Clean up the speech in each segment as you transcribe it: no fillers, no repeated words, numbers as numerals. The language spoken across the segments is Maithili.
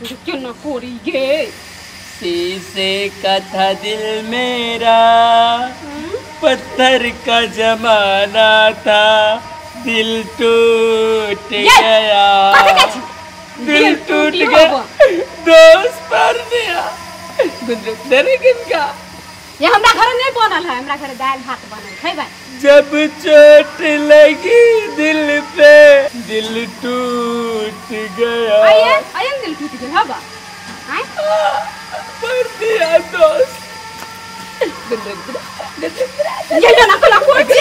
क्यों ना कोरी गे शीशे का था दिल मेरा पत्थर का जमाना था दिल टूट गया दिल टूट गया दोस्त पर दिया किनका ये हमरा घर नहीं बनल है हमरा घर दाल भात बनल खैबै। जब चोट लगी दिल पे दिल टूट गया आइए आइए दिल टूट गया हबा आइ पर दिया दोस्त ये ना कोला कोची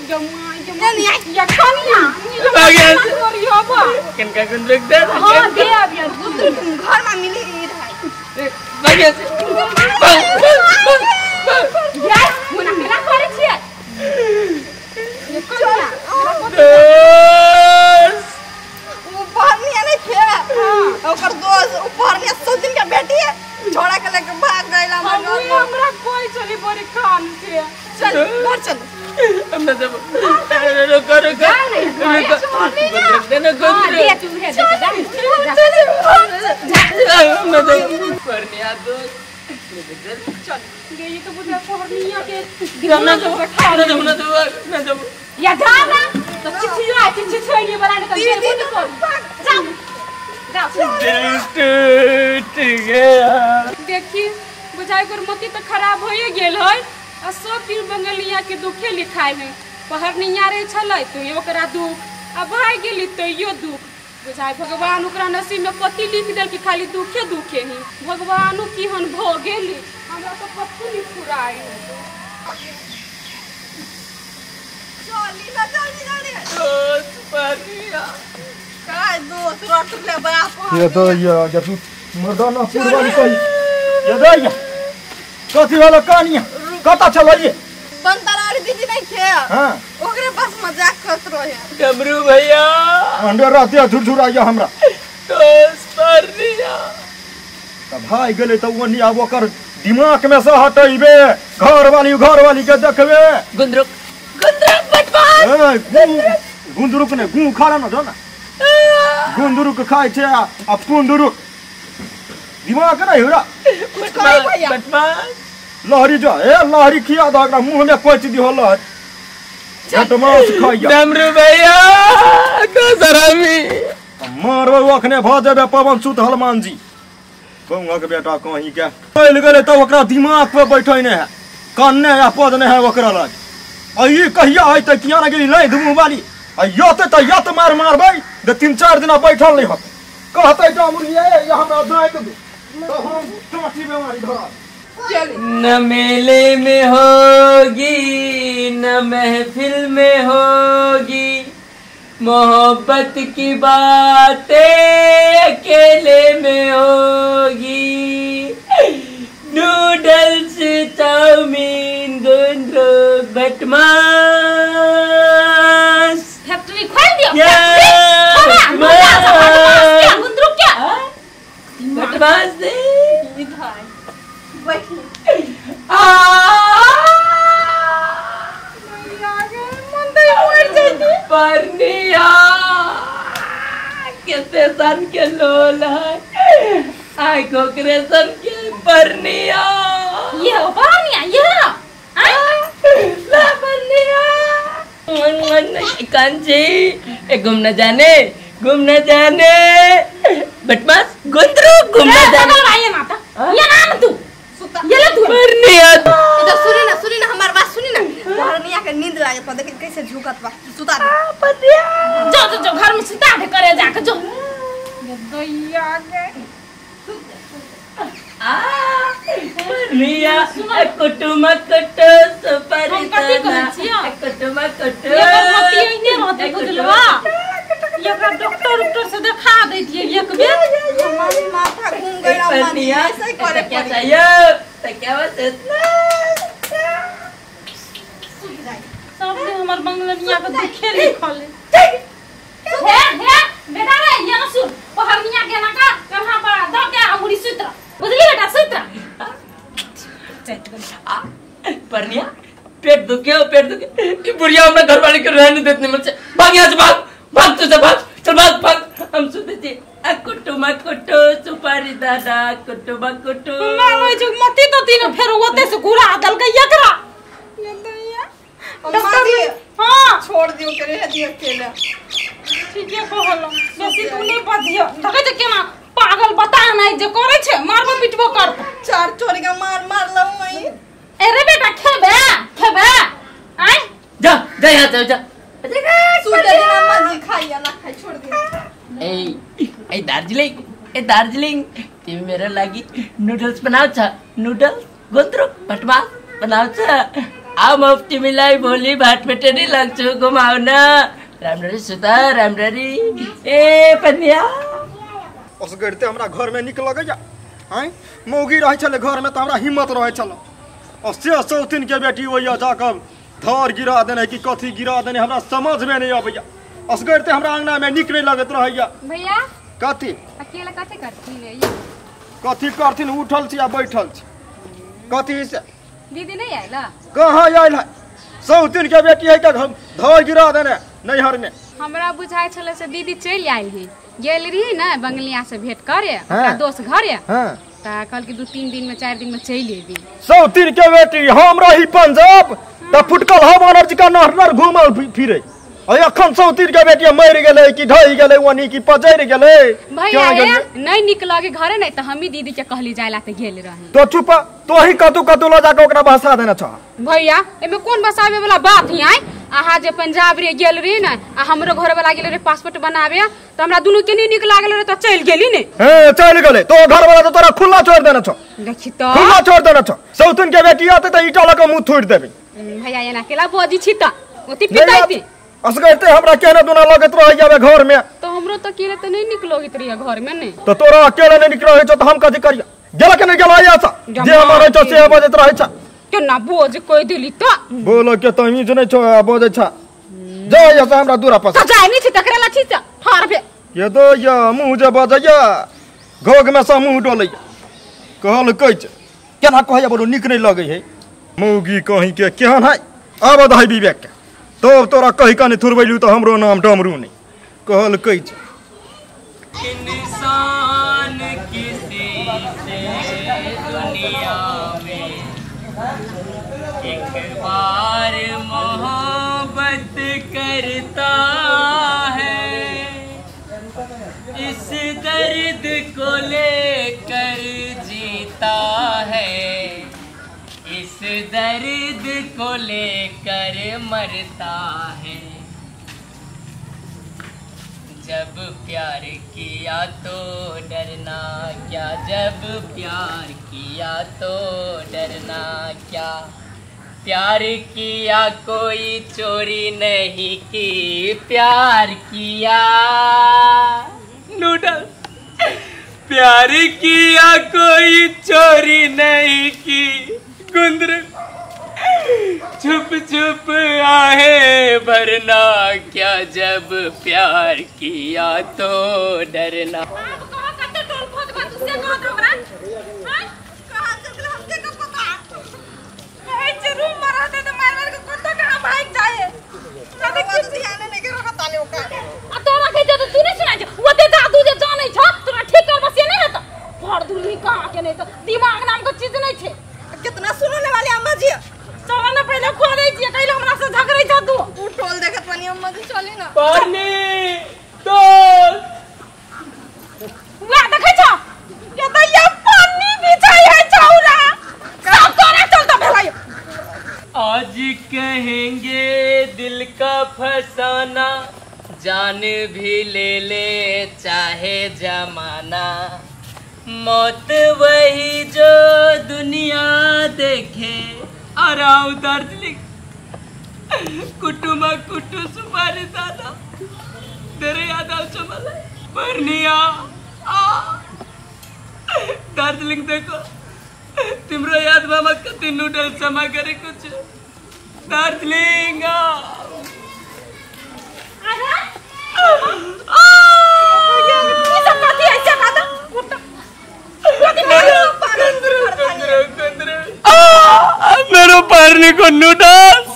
जमा जमा या कनिया भाग किनका गुंद्रुक दे हां दे अब यार गुंद्रुक घर में मिली रहे भाग से यार मुना केना करे छियै ये कनिया दोस्त ऊपर नहीं ने खे ओकर दोस्त ऊपर ने 100 दिन के बेटी है छोड़ा के लेके भाग गइला हमरा कोई चली बड़ी कान से चल घर चल हम ना जब रुको रुको गुंद्रुक दे ना गुंद्रुक दे तू है दे चल हम ना जब परनिया दोस्त चल गे ये तो बुझा पहरनिया के ना जब ना जब ना जब ना जब या जा ना तो चिट्ठी आ चिट्ठी छोड़िए बना के चल जा जा दिल टूट गया। देखी बुझाई कर मती तो खराब होइए गेल है आ सब दिन बंगलिया के दुखे लिखाइ है पहरनिया रे छलै तो ओकरा दुख आ भाग गेली तैयो दुख बुझाइ भगवान ओकरा नसीब में पति लिख देल कि खाली दुखे दुखे ही भगवानो केहन भ गेली हमरा तो पत्थर नहीं फुराइ। चली ना जल्दी जल्दी दोस्त परनिया का दोस्त रट ले बाप ये तो ये जब मर्दाना पुरवाली कही ये दैया कथी वाला कहानी कता चलिए बनतरारी दीदी नहीं खे हां ओकरे बस मजाक करत रहे डमरू भैया अंडर रहते झुरझुराइया हमरा दोस्त परनिया त भाई गेले त ओनी आब ओकर दिमाग में से हटेबे घर वाली के देखबे गुंद्रुक गुंद्रुक बटवास ए गुंद्रुक ने गु खाला न जो ना गुंद्रुक खाइ छै आ पुंद्रुक दिमाग नहीं होला कुछ करी भैया बटवास लहरी जो ए लहरी खिया द ओकरा मुंह में कोच दिहो लहरी बटमास खाइया डमरू भैया दोसरामी मारबै अखने भ जेबे पवन सुत हनुमान जी बौआ के बेटा कहीं के चलि गेलै तऽ ओकरा दिमाग पर बैठै नहि है कन्ने या पद नहि है ओकरा लग आ ई कहिया अयतै किया ने गेली नहि दुमू वाली आ यतै तऽ यत मार मारबै जे 3-4 दिना बैठल नहि होतै कहतै डमरू ये हमरा दाँत दे तऽ हम काटी बेमारी धरा न मेले में होगी न महफिल में होगी मोहब्बत की बातें अकेले में होगी नूडल्स चाउमीन गुंद्रुक बटमास फैक्ट्री खोल दियो गुंद्रुक क्या बटमास दे बैठ आ परनिया के सन के लोल है आई कोकरे सन के परनिया ये हो परनिया ये ला परनिया कांची ए घूम न जाने बटमास गुंद्रू घूम न जाने ये माता ये नाम तू ये ले तू परनिया इधर सुनी ना हमार बात सुनी ना परनिया के नींद लागत बा देखी कैसे झुकत बा सुता दे परनिया जो जो जो घर में सुता दे करे जाके जो ये दैया के आ परनिया कुटुम कट सुपर हम कथी कहै छियै कुटुम कट ये मती एने रहते बुझलवा ये ओकरा डॉक्टर उक्टर से देखा दैतियै एक बेर हमारी माथा घूम गइल परनिया ऐसे करे क्या पड़ी चाहिए तो क्या बस इतना सब दिन हमर बंगलनिया के दुखे लिखल है हे हे बेटा रे ये ना सुन पहरनिया के ना का कन्हा पर द के अंगुरी सुत रह बुझली बेटा सुत रह परनिया पेट दुखे हो पेट दुखे ये बुढ़िया हमरा घर वाले के रहने देते नहीं मुझसे भाग यहाँ से भाग भाग तू से भाग चल भाग भाग हम सुनते थे कुटुम कुटुमा कुटु सुपारी दादा कुटुमा कुटु। मारै छै मती तो तीन फेर ओते से घुरा देलकै एकरा। डॉक्टर हां छोड़ दियो करे दियो अकेला। ठीके कहलो बेसी तू नहीं बजियो। देखै छै केना पागल बता नहीं जे करै छै मारबो पिटबो करत। चार छोरी के मार मार लऊ वही। अरे बेटा खेबे खेबे आय जा जा यहां से जा। सुते दिन अम्मा जी खाई या ना खाई छोड़ दियो। ए ए दार्जिलिंग ए दार्जिलिंग तिमी मेरो लागि नुडल्स बनाउँछ नुडल्स गुन्द्रुक भटमास बनाउँछ। आऊ म तिमीलाई भोलि भाटपेटे नै लान्छु घुमाउन। राम्ररी सुत राम्ररी। ए पनिया असगरते हमरा घर में निक लगैया आय मौगी रहै छले घर में त हमरा हिम्मत रहै छल। आ से सौतिन के बेटी ओइया जाकर धर गिरा देने कि कथी गिरा देने हमरा समझ में नहीं अबैया। असगरते हमरा अंगना में निक नहीं लगैत रहैया। भैया कथी अकेला कथी करथिन? कथी करथिन उठल छी आ बैठल छी कथी से। दीदी नहीं आयल? कहाँ आयल है सौतिन के बेटी है के धर गिरा देने नैहर में। हमरा बुझाइ छले से दीदी चलि आयल ही गेल रही ने बंगलिया से भेंट करे ओकरा दोस्त घरे। हां त कहल कि 2-3 दिन में 4 दिन में चलि एबी। सौतिन के बेटी हम रही पंजाब त फुटकल हम अनर जी का नहर नहर घुमल फिरे। आ अखन सौतिन के बेटी मरि गेलै कि ढहि गेलै ओनी कि पजरि गेलै। भैया नहीं निक लगे घरे नहीं त हमी दीदी के कहली जायला त गेल रही। तो चुप तोही कतौ कतौ ल जाके ओकरा बसा देने छ। भैया एमे कोन बसावे वाला बात ही आय। अहाँ जे पंजाब रे गेल रही ने आ हमरो घर वाला गेल रे पासपोर्ट बनावे त हमरा दुनू के नहीं निक लागल रे त चल गेली ने। हे चल गेलै तो घर वाला त तोरा खुला छोड़ देने छ। देखी त खुला छोड़ देने छ। सौतुन के बेटी आते त ईटा लके मुंह थोड़ देबे। भैया एना केला बजी छी त ओती पिताइती असगरते हमरा केना दुना लगत रह जाबे घर में। तो हमरो त केले त नहीं निक लगत रही घर में ने। त तोरा अकेले नहीं निक रहै छ त हम कथी करिया गेला के नहीं गेला ऐसा जे हमर रहै छ से बजत रहै छ। केना बोझ कोई दिली त बोलो के तमीज नहीं छ बजै छ जा ऐसा हमरा दूरा पर त जाय नहीं छी तकरा ला छी त ठार भे ये दो या मुंह जे बजैया घोग में से मुंह डोलैया कहल कहै छ केना कहैया बोलो निक नहीं लगै है मौगी कहीं के केहन है आब दही विवेक के तो तोरा कही कने थुरबैलू त हमरो नाम डमरू नहीं कहल कहै छ। इंसान किसी से दुनिया में एक बार मोहब्बत करता है इस दर्द को लेकर जीता है इस दर्द को लेकर मरता है। जब प्यार किया तो डरना क्या जब प्यार किया तो डरना क्या प्यार किया कोई चोरी नहीं की प्यार किया नूडल प्यार किया कोई चोरी नहीं की गुंद्र छुप छुप आहे भरना क्या जब प्यार किया तो डरना। दिमाग नाम के चीज नहीं छे। कितना सुनने वाली अम्मा जी चलो ना पहले खोल दै छियै कैला हमरा से झगड़ै छ तू। उ टोल देखत बनी अम्मा जी चली ना पानी दोस्त वा देखै छ के दैया पानी बिछाई है छौरा सब तोरा चलता भेलै। आज कहेंगे दिल का फसाना जान भी ले ले चाहे जमाना मौत वही जो दुनिया देखे। और आओ दार्जिलिंग कुटुमा कुटु सुपारी दादा तेरे याद आओ चमल परनिया आ दार्जिलिंग देखो तिम्रो याद मामा कति नूडल्स जमा गरेको छु दार्जिलिङ। मेरो पर्नेको नूडल्स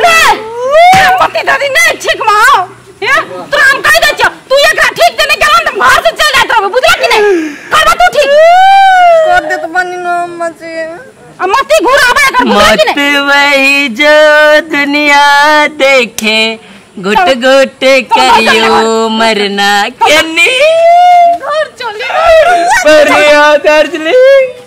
रे मति दादी नै ठीक म हे तोरा हम कहि दै छियौ तू एकरा ठीक देने गेलन त घर अम्मा जी आ मती घुराबे एकर बुझै कि मत नहीं वही जो दुनिया देखे घुट घुट करियो मरना कनी घर चली बढ़िया दार्जिलिंग।